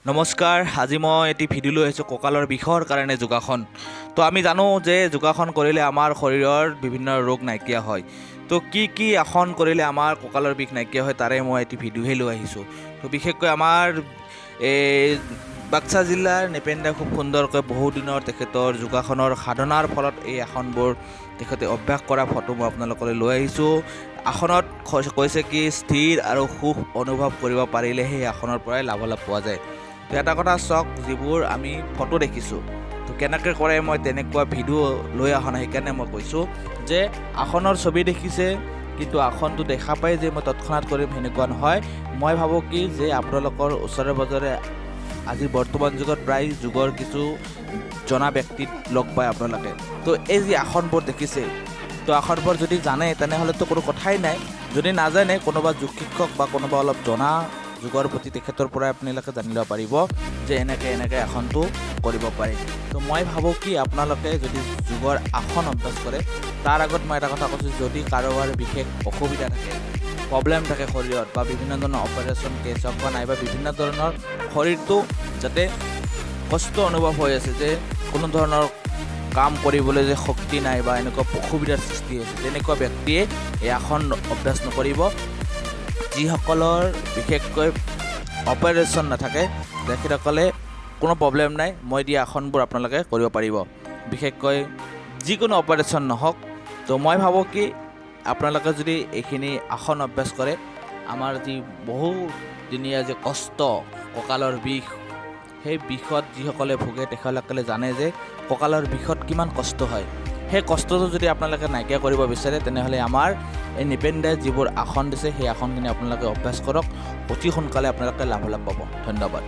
নমস্কাৰ, আজি মই এটি ভিডিঅ' লৈ আহিছোঁ কঁকালৰ বিষৰ কাৰণে যোগাসন। তো আমি জানো যে যোগাসন কৰিলে আমাৰ শৰীৰৰ বিভিন্ন ৰোগ নাইকিয়া হয়। তো কি কি আসন কৰিলে আমাৰ কঁকালৰ বিষ নাইকিয়া হয়, তাৰে মই এটি ভিডিঅ'হে লৈ আহিছোঁ। তো বিশেষকৈ আমাৰ এই বাক্সা জিলাৰ নৃপেন দাই খুব সুন্দৰকৈ বহুদিনৰ তেখেতৰ যোগাসনৰ সাধনাৰ ফলত এই আসনবোৰ তেখেতে অভ্যাস কৰা ফটো মই আপোনালোকলৈ লৈ আহিছোঁ। আসনত কৈছে কি, স্থিৰ আৰু সুখ অনুভৱ কৰিব পাৰিলে সেই আসনৰ পৰাই লাভালাভ পোৱা যায়। তো এটা কথা চাওক, যিবোৰ আমি ফটো দেখিছোঁ, তো কেনেকৈ কৰে মই তেনেকুৱা ভিডিঅ' লৈ অহা নাই। সেইকাৰণে মই কৈছোঁ যে আসনৰ ছবি দেখিছে, কিন্তু আসনটো দেখা পাই যে মই তৎক্ষণাত কৰিম, সেনেকুৱা নহয়। মই ভাবোঁ কি যে আপোনালোকৰ ওচৰে পাজৰে আজি বৰ্তমান যুগত প্ৰায় যুগৰ কিছু জনা ব্যক্তিক লগ পায় আপোনালোকে। তো এই যি আসনবোৰ দেখিছে, তো আসনবোৰ যদি জানে তেনেহ'লেতো কোনো কথাই নাই। যদি নাজানে, কোনোবা যোগ শিক্ষক বা কোনোবা অলপ জনা যোগৰ প্ৰতি তেখেতৰ পৰাই আপোনালোকে জানি ল'ব পাৰিব যে এনেকৈ এনেকৈ আসনটো কৰিব পাৰি। তো মই ভাবোঁ কি, আপোনালোকে যদি যোগৰ আসন অভ্যাস কৰে, তাৰ আগত মই এটা কথা কৈছোঁ, যদি কাৰোবাৰ বিশেষ অসুবিধা থাকে, প্ৰব্লেম থাকে শৰীৰত বা বিভিন্ন ধৰণৰ অপাৰেশ্যন কেছ হওক বা নাইবা বিভিন্ন ধৰণৰ শৰীৰটো যাতে কষ্ট অনুভৱ হৈ আছে, যে কোনো ধৰণৰ কাম কৰিবলৈ যে শক্তি নাই বা এনেকুৱা অসুবিধাৰ সৃষ্টি হৈছে, তেনেকুৱা ব্যক্তিয়ে এই আসন অভ্যাস নকৰিব। যিসকলৰ বিশেষকৈ অপাৰেশ্যন নাথাকে, তেখেতসকলে কোনো প্ৰব্লেম নাই, মই দিয়া আসনবোৰ আপোনালোকে কৰিব পাৰিব, বিশেষকৈ যিকোনো অপাৰেশ্যন নহওক। তো মই ভাবোঁ কি, আপোনালোকে যদি এইখিনি আসন অভ্যাস কৰে, আমাৰ যি বহুদিনীয়া যে কষ্ট, কঁকালৰ বিষ, সেই বিষত যিসকলে ভোগে তেখেতসকলে জানে যে কঁকালৰ বিষত কিমান কষ্ট হয়। সেই কষ্টটো যদি আপোনালোকে নাইকিয়া কৰিব বিচাৰে, তেনেহ'লে আমাৰ এই নৃপেন দাই যিবোৰ আসন দিছে, সেই আসনখিনি আপোনালোকে অভ্যাস কৰক। অতি সোনকালে আপোনালোকে লাভালাভ পাব। ধন্যবাদ।